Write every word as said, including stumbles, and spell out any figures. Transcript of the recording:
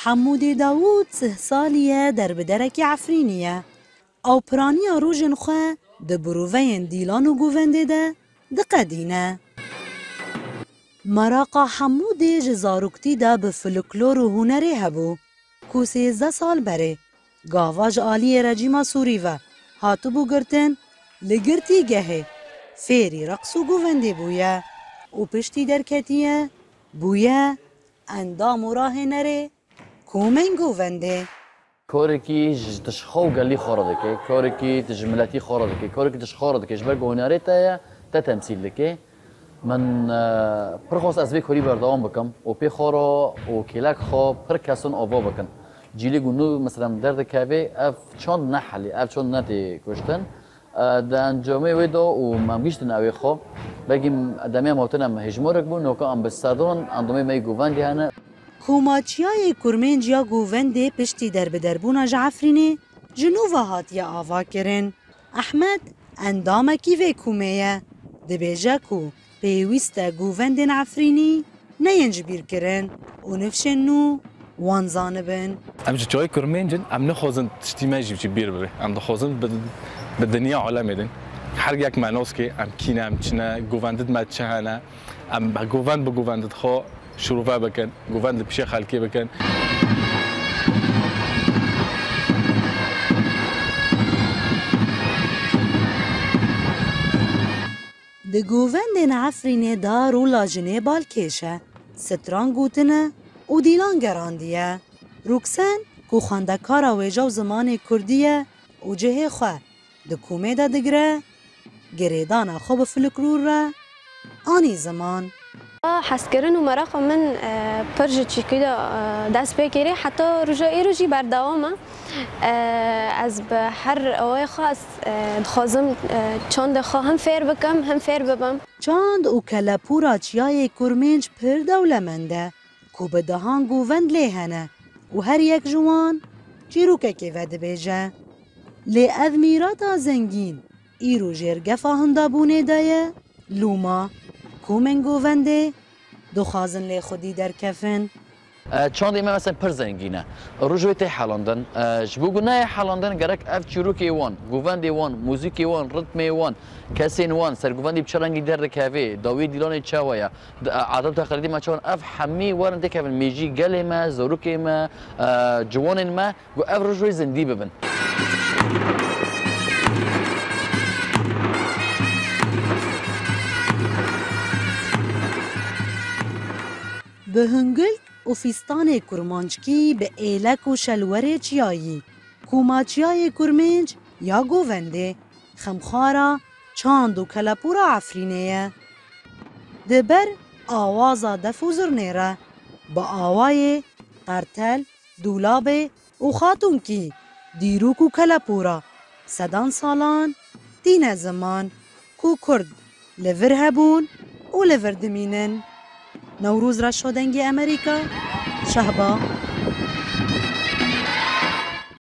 Hemûdê Dawûd sih salî ye, derbiderekî Efrînî ye. Ew piraniya rojên xwe di biroveyên dîlan û govendê de diqedîne. Meraqa Hemûdê ji zaroktî de bi folklor û hunerê hebû, ku sêzdeh sal berê gava ji aliyê rejîma Sûrî ve hatibû girtin, li girtîgehê fêrî reqs û govendê bûye û piştî derketiye, bûye endam û rahênerê komên govendê. Korekî ji, tu ji xwe û gelî xwe re dike, korekî tu ji miletî xwe re dike, korekî tu ji xwe re dike, ji ber ku hunerê te ye, te temsîl dike. Min, e, pir xwest ez vê korî berdewam bikim û pê xwe re û kêlek xwe pir kesan ava bikin. Cîlê ku nû, meselem, derdikeve, ev çand nehelî, ev çand netê kuştin. E, di encamê wê de û em gihîştin ewê xwe, belkî demê em hawtin em hêjmarek bûn, noka em bi sedan endamê me yê govendê hene. Koma Çiyayê Kurmênc ya Govendê piştî derbiderbûna ji Efrînê ji nû ve hatiye avakirin. Ehmed endamekî vê komê ye. Dibêje ku pêwîst e govendên Efrînî neyên ji bîr kirin û nifşên nû wan zanibin. Em ji Çiyayê Kurmênc in, em nixwazin tiştî me jî ji bîr bibe. Em dixwazin bi, bi dinya alemê din. Her yek me nas ke, em kî ne, em çi ne, govendid me çi hene. Em govend bi govendid xwe şirove bikin, govend li pişê xelkê bikin. Di govendên Efrînê de rola jinê balkêş e, stran gotine û dîlan gerandiye. Rûksen ku xwendekara wêje û zimanê kurdî ye û cihê xwe di komê de digire, girêdana xwe bi folklor re anî ziman. Hezkirin û meraqa min, e, pir ji çîkî de, e, dest pê kirî, heta roja îro jî berdewam e. E, ez bi her awayê xwe ez, e, dixwazim, e, çandê xwe hem fêr bikim, hem fêr bibim. Çand û kelepûra Çiyayê Kurmênc pir dewlemend e, ku bi dehan govend lê hene û her yek ji wan çîrokekê vedibêje. Lê ev mîrata zengîn îro jêrgefa hindabûnê de ye, lûma, komên govendê dixwazin lê xwedî derkevin. E, çandê me mesela pir zengîn e. Roj wê tê helandin. E, ji bo ku neyê helandin, gerek ev çîrokê wan, govendê wan, muzîkê wan, ritmê wan, kesên wan, sergovendî bi çi rengî derdikeve, dawiyê dîlanê çawa ye, d-, e, adet û teqlîdê me çawa ne, ev hemî werin têkevin mêjî gelê me, zarokê me, e, ciwanên me. Ku ev roj wê zindî bibin. Bi hingil û fîstanê kurmanckî, bi êlek û şelwerê çiyayî, koma Çiyayê Kurmênc ya Govendê, xemxara çand û kelepûra Efrînê ye. Di ber awaza def û zurnê re, bi awayê qertel, dûlabê û xatunkî, dîrok û kelepûra sedan salan tîne ziman ku kurd li vir hebûn û li vir dimînin. Newroz Reşo, Dengê Amerîka, Şehba.